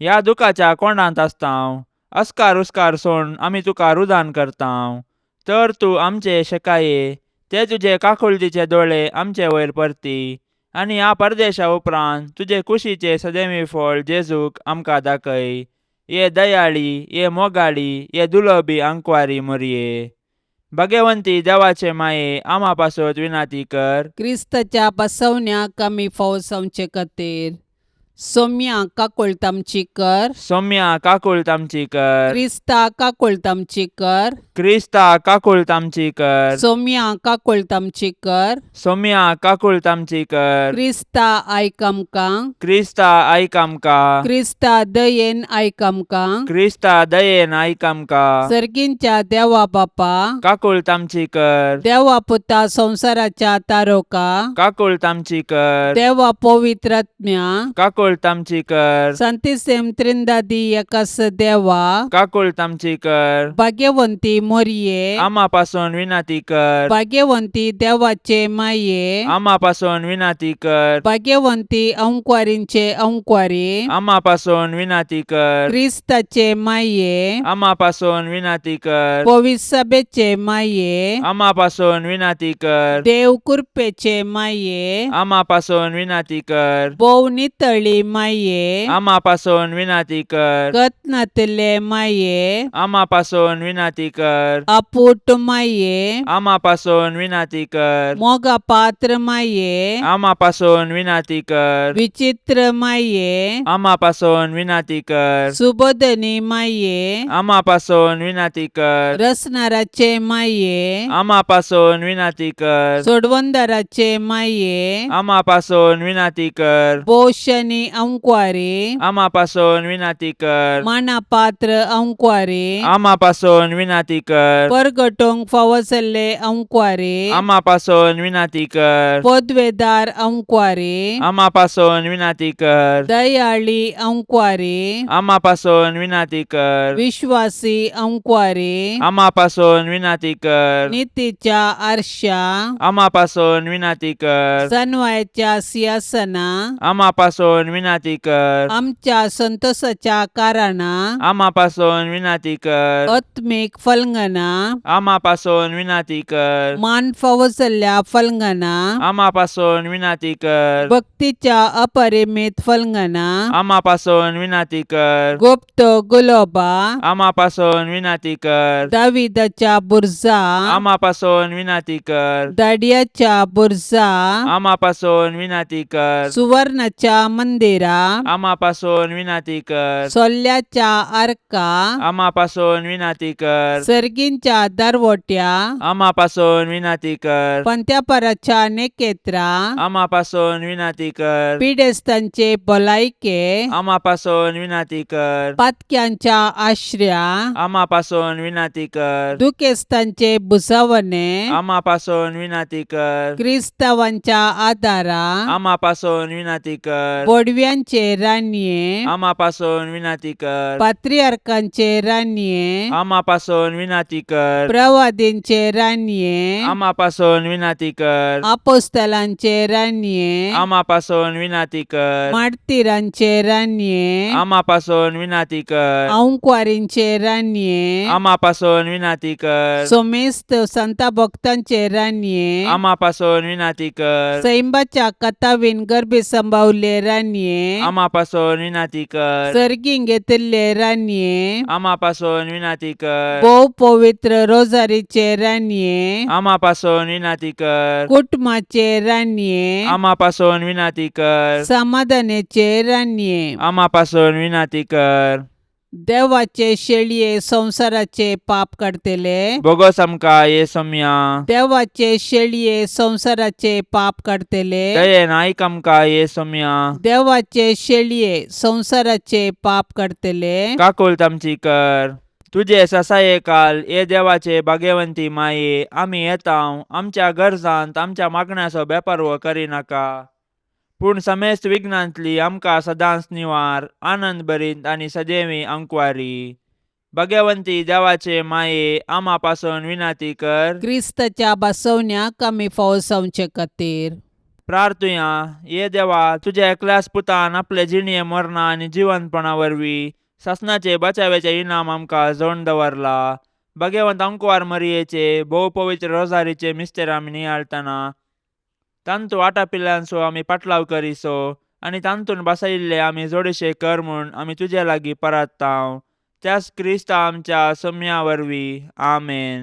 ह्या दुखाच्या कोंडांत आसतांव, अस्कार उस्कार सोड आमी तुका रुदान करतांव, तर तूं आमचे शेकाये ते तुजे काकुळतीचे दोळे आमचे वयर परती आनी ह्या परदेशा उपरांत तुजे कुशीचे सदैवी फळ जेजूक आमकां दाखय. ये दयाळी, ये मोगाळी, ये दुलबी आंकवारी मोरये, भाग्यवंती देवाचे माये, आमा पासत विनाती कर. क्रिस्ताच्या बसवण्याक आमी फावो जावचे खातीर सोम्या काकुळट आमची कर. सोम्या काकुळट आमची कर. क्रिस्ता काकुळट आमची कर. क्रिस्ता काकुळट आमची कर. सोम्या काकुळट आमची कर. सोम्या काकुळट आमची कर. क्रिस्ता आयक आमकां. क्रिस्ता आयक आमकां. क्रिस्ता दयेन आयक आमकां. क्रिस्ता दयेन आयक आमकां. सर्गींच्या देवा बापा, काकुळट आमची कर. देवा पुता संवसाराच्या तारोका, काकुळट आमची कर. देवा पवित्र आत्म्या, काकुळट काकुळट आमची कर. सांतिसेम त्रिंदादी एकास देवा, काकुळट आमची कर. भाग्यवंती मोरये, आमा पासून विनंती कर. भाग्यवंती देवाचे माये, आमा पासून विनंती कर. भाग्यवंती अंकवारींचे अंकवारी, आमा पासून विनंती कर. क्रिस्ताचे माये, आमा पासून विनंती कर. पविसभेचे माये, आमा पासून विनंती कर. देव कृपेचे माये, आमा पासून विनंती कर. भोव नितळी माये, आमा पासून विनंती कर. गतनातले माये, आमा पासून विनंती कर. आपूट माये, आमा पासून विनंती कर. मोगा पात्र माये, आमा पासून विनंती कर. विचित्र माये, आमा पासून विनंती कर. सुबोधनी माये, आमा पासून विनंती कर. रसनाराचे माये, आमा पासून विनंती कर. सोडवंदाराचे माये, आमा पासून विनंती कर. पोषणी अंकवारी, आमा पासून विनंती कर. मानापात्र अंकवारी, आमा पासून विनंती कर. परगटोंक फावो जाल्ले अंकवारी, आमा पासून विनंती कर. पदवेदार अंकवारी, आमा पासून विनंती कर. दयाळी अंकवारी, आमा पासून विनंती कर. विश्वासी अंकवारी, आमा पासून विनंती कर. नितीच्या आरशा, आमा पासून विनंती कर. सनवायच्या सिंहासना, आमा पासून विनंती कर. आमच्या संतोषाच्या कारणा, आमा पासून विनंती कर. आत्मीक फलंगना, आमा पासून विनंती कर. मान फावो जाल्ल्या फलंगना, आमा पासून विनंती कर. भक्तीच्या अपरिमित फलंगना, आमा पासून विनंती कर. गुप्त गुलोबा, आमा पासून विनंती कर. दाविदाच्या बुरजा, आमा पासून विनंती कर. दाडियाच्या बुरजा, आमा पासून विनंती कर. सुवर्णाच्या मंदिरा, आमा पासून विनंती कर. सोल्ल्याच्या आर्का, आमा पासून विनंती कर. सर्गींच्या दरवट्या, आमा पासून विनंती कर. पंत्यापराच्या नेकेत्रा, आमा पासून विनंती कर. पिडेस्तांचे भलायके, आमा पासून विनंती कर. पातक्यांच्या आश्र्या, आमा पासून विनंती कर. दुखेस्तांचे भुजावणे, आमा पासून विनंती कर. क्रिस्तावांच्या आदारा, आमा पासून विनंती कर. बोडव्यांचे रानये, आमा पासून विनंती कर. पात्रियार्कांचे रानये, आमा पासून विनंती कर. प्रवादींचे रानये, आमा पासून विनंती कर. आपोस्तलांचे रानये, आमा पासून विनंती कर. मार्तिरांचे रानये, आमा पासून विनंती कर. अंकवारींचे रानये, आमा पासून विनंती कर. सोमेस्त संता भक्तांचे रानये, आमा पासून विनंती कर. सैंबाच्या कथावीन गर्भी संभावले रानये, आमा पासून विनंती कर. सर्गीं घेतिल्ले रानये, आमा पासून विनंती कर. भोव पवित्र रोजारीचे रानये, आमा पासून विनंती कर. कुटुंबाचे रानये, आमा पासून विनंती कर. समाधानाचे रानये, आमा पासून विनंती कर. देवाचे शेळये संवसाराचे पाप काडतले, बोगस आमकां ये सोम्या. देवाचे शेळये संवसाराचे पाप काडतले, दयेन आयक आमकां ये सोम्या. देवाचे शेळये संवसाराचे पाप काडतले, काकुळट आमची कर. तुजे ससाये काल ये देवाचे भाग्यवंती माये, आमी येता आमच्या गरजांत आमच्या मागण्याचो बेपर्व करिनाका, पूण समेस्त विघ्नांतली आमकां सदांच निवार, आनंद भरीत आनी सदैवी अंकवारी. भाग्यवंती देवाचे माये, आमा पासून विनंती कर. क्रिस्ताच्या बसवण्याक आमी फावो जावचे खातीर. प्रार्थुया. ये देवा, तुज्या एकल्याच पुतान आपले जिणये मरणा आनी जिवंतपणा वरवीं सासणाचे बचाव्याचे इनाम आमकां जोडून दवरला. भाग्यवंत अंकवार मरियेचे भोव पवित्र रोजारीचे मिस्तेर आमी नियाळतना तांतू आटापिल्ल्यांचो आमी पाटलाव करिसो आनी तांतून बसयिल्ले आमी जोडशे कर म्हूण आमी तुजे लागीं परत्तांव, त्याच क्रिस्ता आमच्या सम्या वरवीं. आमेन.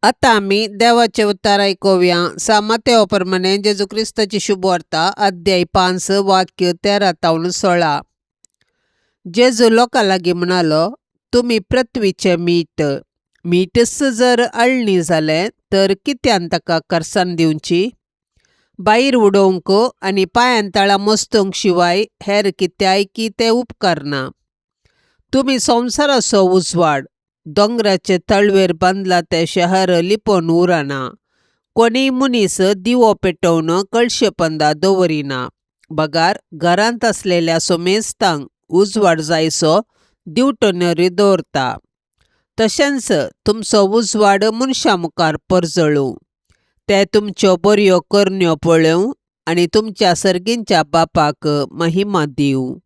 आतां आमी देवाचें उतार आयकुया. सामातेव प्रमाणे जेजू क्रिस्ताची शुभवार्ता, अध्याय 5, वाक्य 13 तावन 16. जेजू लोकां लागीं म्हणालो, तुमी पृथ्वीचें मीठ. मीठच जर अळणी जालें तर कित्यान ताका करसाण दिवची? भायर उडोवंक आनी पांयान तळा मस्तूंक शिवाय हेर कित्याय की तें उपकारना. तुमी संवसाराचो उजवाड. दोंगराचे तळवेर बांदला तें शहर लिपोवन उरना. कोणीय मनीस दिवो पेटोवन कळशे पंदा दवरिना, बगार घरांत आसलेल्या सोमेस्तांक उजवाड जायसो दिवटनरी दवरता. तशेंच तुमचो उजवाड मनशां मुखार परजळूं, ते तुमच्यो बऱ्यो करण्यो पळोवं आनी तुमच्या सर्गींच्या बापाक महिमा दिवं.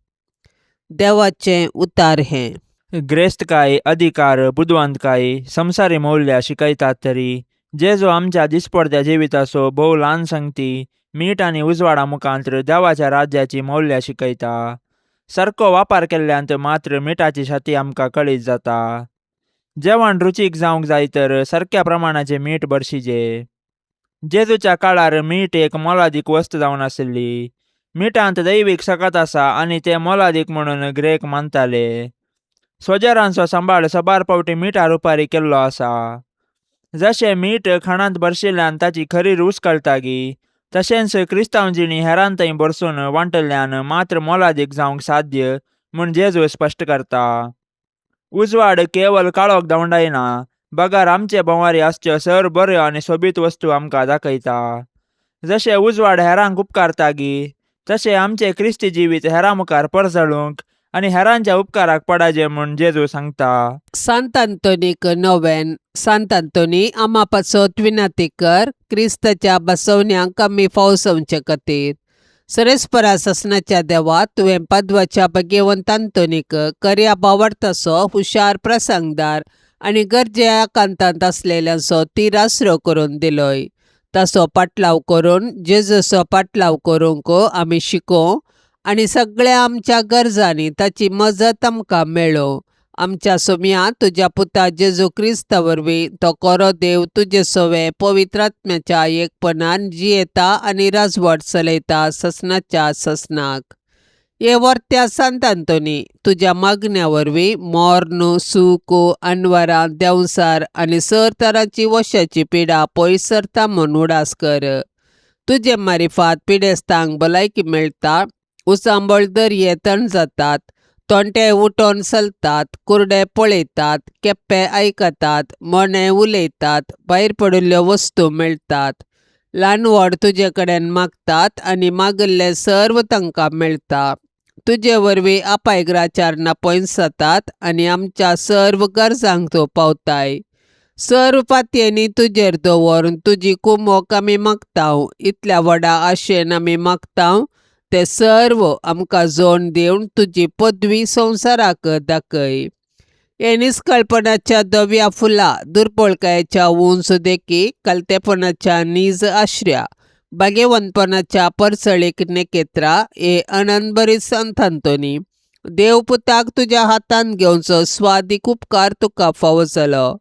देवाचें उतार हें. ग्रेस्तकाय, अधिकार, बुदवंतकाय, संवसारी मौल्यां शिकयतात तरी जेजू आमच्या दिसपडत्या जिविताचो भोव ल्हान संगती मीठ आनी उजवाडा मुखांत्र देवाच्या राज्याची मौल्यां शिकयता. सारको वापर केल्ल्यांत मात्र मिठाची शाती आमकां कळीत जाता. जेवण रुचीक जावंक जाय तर सारक्या प्रमाणाचें मीठ भरशीजे. जेजूच्या काळार मीठ एक मोलादीक वस्त जावन आशिल्ली. मिठांत दैवीक सकत आसा आनी तें मोलादीक म्हणून ग्रेक मानताले. सोजरांचो सांबाळ सबार फावटी मिठा रुपारी केल्लो आसा. जशें मीठ खाणांत भरशिल्ल्यान ताची खरी रूच कळटागी, तशेंच क्रिस्तांव जिणी हेरां थंय भरसून वांटल्ल्यान मात्र मोलादीक जावंक साध्य म्हूण जेजू स्पश्ट करता. उजवाड केवल काळोख धांवडायना, बगर आमचे भोंवारी आसच्यो सर बऱ्यो आनी सोबीत वस्तू आमकां दाखयता. जशें उजवाड हेरांक उपकारतागी, तशें आमचें क्रिस्ती जिवीत हेरां मुखार परजळूंक आनी हेरांच्या उपकाराक पडाजे म्हूण जेजू सांगता. सांत आंतोनीक नोवेन. सांत आंतोनी, आमा पासत विनंती कर, क्रिस्ताच्या बसवण्यांक आमी फावसोवचे खातीर. सरेस्परा ससनाच्या देवा, तुवें पदवाच्या भगेवंत आंतोनीक कर्या बावडतासो हुशार प्रसंगदार आनी गरजे कांतांत आसलेल्यांचो तीर आसरो करून दिलोय. ताचो पाटलाव करून जेजूचो पाटलाव करूंक आमी शिकोवं आनी सगळ्या आमच्या गरजांनी ताची मजत आमकां मेळो. आमच्या सोम्या तुज्या पुता जेजू क्रिस्ता वरवीं, तो कोरो देव तुजे सवे पवित्र आत्म्याच्या एकपणान जियेता आनी राजवट चलयता ससनाच्या ससनाक. हे वर्त्या सांत आंतोनी, तुज्या मागण्या वरवीं मोर्न, सूख, अनवरां, देंवसार आनी सर तरांची वशाची पिडा पयस सरता म्हूण उडास कर. तुजे मारिफात पिडेस्तांक भलायकी मेळटा, उचांबळ दर्ये तण जातात, तोंटे उठोन चलतात, कुर्डे पळयतात, केप्पे आयकतात, मोने उलयतात, भायर पडिल्ल्यो वस्तू मेळटात. ल्हान व्हड तुजे कडेन मागतात आनी मागिल्लें सर्व तांकां मेळटा. तुजे वरवीं अपायग्राचार पयस जातात आनी आमच्या सर्व गरजांक तूं पावताय. सर्व पातयेंनी तुजेर दवरून तुजी कुमोक आमी मागतांव. इतल्या व्हडा आशेन आमी मागतांव ते सर्व आमकां जोड दिवन तुजी पदवी संवसाराक दाखय. हे निस्कळपणाच्या धव्या फुलां, दुर्बळकायेच्या उंच देखी, कलतेपणाच्या नीज आश्र्या, भाग्यवंतपणाच्या परसळीक नेकेत्रा, हे अनंतभरीत संत आंतोनी, देवपुताक तुज्या हातांत घेवचो स्वादीक उपकार तुका फावो जालो.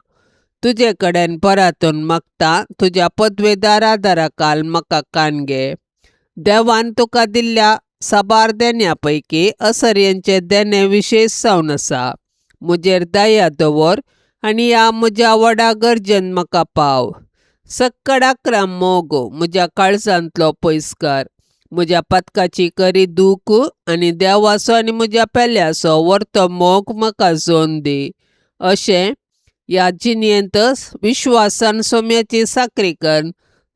तुजे कडेन परातून मागता, तुज्या पदवेदार आदारा खाल म्हाका कान घे. देवान तुका दिल्ल्या साबार देण्या पैकी असर्यांचें देणें विशेश जावन आसा. म्हजेर दया दवर आनी ह्या म्हज्या व्हडा गरजेन म्हाका पाव. सक्कड आक्राम मोग म्हज्या काळजांतलो पयस कर. म्हज्या पातकाची करी दूख आनी देवाचो आनी म्हज्या पेल्याचो वर्तो मोग म्हाका जोन दी. अशें ह्या जिणेंत विश्वासान सोम्याची साकरी कर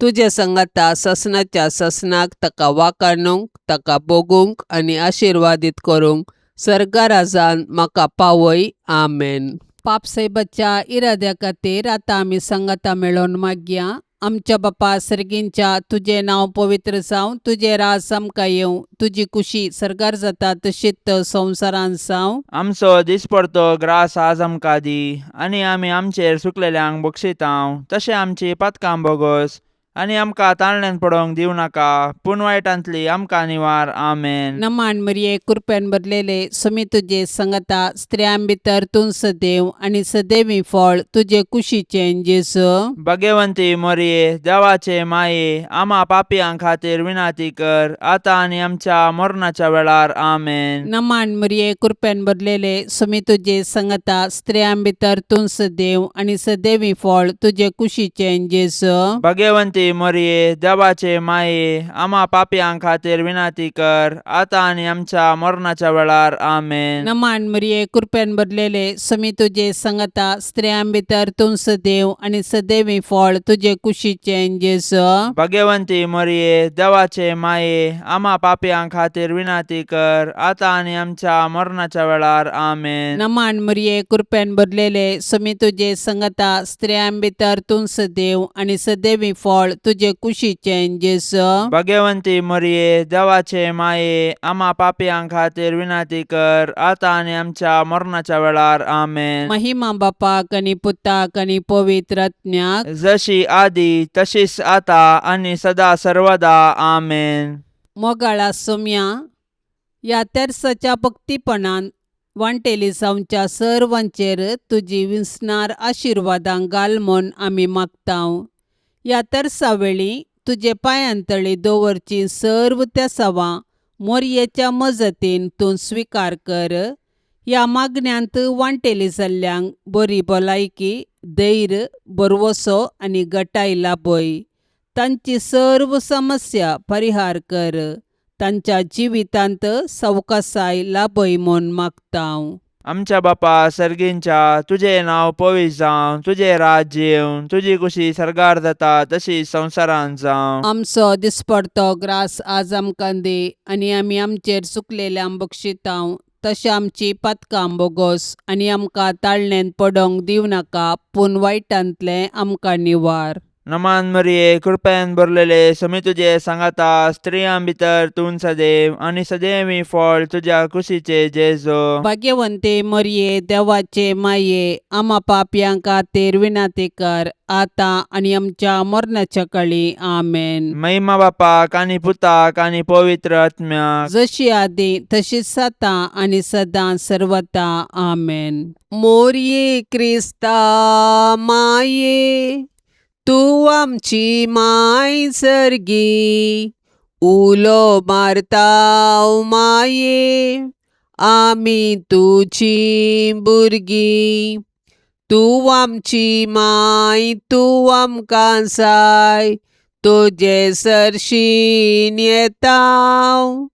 तुजे संगाता ससनाच्या ससनाक ताका वाकाणूंक, ताका भोगूंक आनी आशिर्वादीत करूंक सर्गाराजान म्हाका पावय. आमेन. पापसायबाच्या इराद्या खातीर आतां आमी संगाता मेळोवन मागया. आमच्या बापा सर्गींच्या, तुजें नांव पवित्र जावं, तुजें राज आमकां येवं, तुजी कुशी सर्गार जाता तशीच संवसारांत जावं. आमचो दिसपडतो ग्रास आज आमकां दी आनी आमी आमचेर सुकलेल्यांक बक्षितांव, तशें आमची पातकां बोगोस आनी आमकां ताळण्यान पडोवंक दिवं नाका, पूण वायटांतली आमकां निवार. आमेन. नमान मरिये, कृपेन भरलेले, सुमी तुजे संगता, स्त्रियां भितर तूं सदैव आनी सदैवी फळ तुजे कुशीचें जेजू. भगवंती मोरये, देवाचे माये, आमा पापयां खातीर विनाती कर, आतां आनी आमच्या मरणाच्या वेळार. आमेन. नमान मरिये, कृपेन भरलेले, सुमी तुजे संगता, स्त्रियां भितर तूं सदैव आनी सदैवी फळ तुजे कुशीचें जेजू. भगवंती भगेवंती मोरये, देवाचे माये, आमा पापयां खातीर विनंती कर, आतां आनी आमच्या मरणाच्या वेळार. आमेन. नमान मरिये, कृपेन भरलेले, समी तुजे संगता, स्त्रियां भितर तूं सदैव आनी सदैवी फळ तुजे कुशीचें जेजू. भगवंती मोरये, देवाचे माये, आमा पापयां खातीर विनंती कर, आतां आनी आमच्या मरणाच्या वेळार. आमेन. नमान मरिये, कृपेन भरलेले, समी तुजे संगता, स्त्रियां भितर तूं सदैव आनी सदैवी फळ तुजे कुशीचें जेजू. भगवंती मोरये, देवाचे माये, आमा पापयां खातीर विनंती कर, आतां आनी आमच्या मरणाच्या वेळार. आमेन. महिमा बापाक आनी पुताक आनी पवित्र आत्म्याक, जशी आदी तशीच आता आनी सदा सर्वदा. आमेन. मोगाळा सोम्या, ह्या तेर्साच्या भक्तीपणान वांटेली जावच्या सर्वांचेर तुजी विसणार आशिर्वादां घाल म्हूण आमी मागतांव. ह्या तेर्सा वेळी तुजे पांयांतळी दवरची सर्व तेसावां मोरयेच्या मजतीन तूं स्विकार कर. ह्या मागण्यांत वांटेली जाल्ल्यांक बरी भलायकी, धैर्य, भरवसो आनी गटाय लाभय. तांची सर्व समस्या परिहार कर. तांच्या जिवितांत सवकासाय लाभय म्हूण मागतांव. आमच्या बापा सर्गींच्या, तुजें नांव पवित्र जावं, तुजें राज्य येवं, तुजी कुशी सर्गार जाता तशी संवसारांत जावं. आमचो दिसपडतो ग्रास आज आमकां दी आनी आमी आमचेर चुकलेल्यांक बक्षितांव तशें आमची पातकां बोगोस आनी आमकां ताळणेंत पडोंक दिवं नाका, पूण वायटांतलें आमकां निवार. नमान मरिये, कृपेन भरलेले, समी तुजे सांगाता, स्त्रियां भितर तूं सदैव आनी सदैवी फळ तुज्या कुशीचे जेजो. भाग्यवंते मरिये, देवाचे माये, आमा पापयां खातीर विनंती कर, आतां आनी आमच्या मरणाच्या कळी. आमेन. महिमा बापाक आनी पुताक आनी पवित्र आत्म्याक, जशी आदी तशीच आतां आनी सदां सर्वता. आमेन. मोरये क्रिस्ता माये, तूं आमची माय सर्गी, उलो मारता माये, आमी तुजी भुरगीं. तूं आमची माय, तूं आमकां जाय, तुजे सरशीन येता,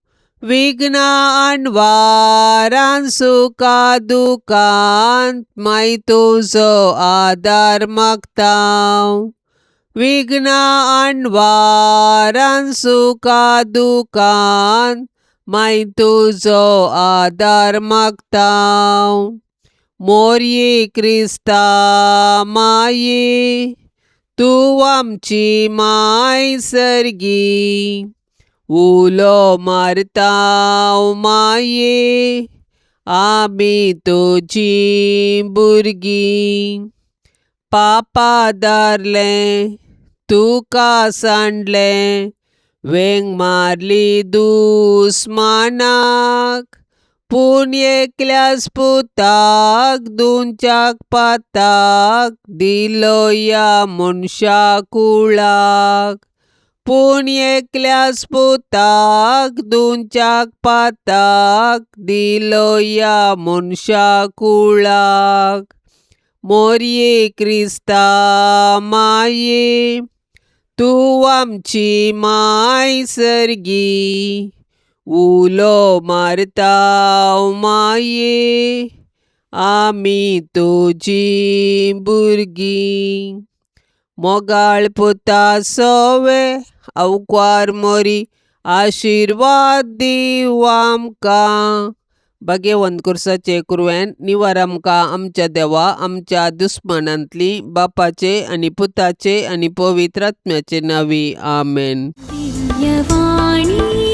विघ्नां अणवारान सुखा दुखांत माय तुजो आदार मागता. विघ्नां अणवारान सुखा दुखांत माय तुजो आदार मागता. मोरये क्रिस्ता माये, तूं आमची माय सर्गी, उलो मारता माये, आमी तुजी भुरगीं. पापा दारलें तुका सांडलें, वेंग मारली दुस्मानाक, पूण एकल्याच पुताक दोनच्याक पाताक दिलो ह्या मनशा कुळाक. पूण एकल्याच पुताक दोनच्याक पाताक दिलो ह्या मनशा कुळाक. मोरये क्रिस्ता माये, तूं आमची माय सर्गी, उलो मारता माये, आमी तुजी भुरगीं. मोगाळ पुता सोवे अवक्वार मोरी, आशिर्वाद दीव आमकां. भाग्यवंत कुर्साचे कुरवेन निवार आमकां आमच्या देवा आमच्या दुस्मानांतली, बापाचे आनी पुताचे आनी पवित्र आत्म्याचे नांवी. आमेन. दिव्यवाणी.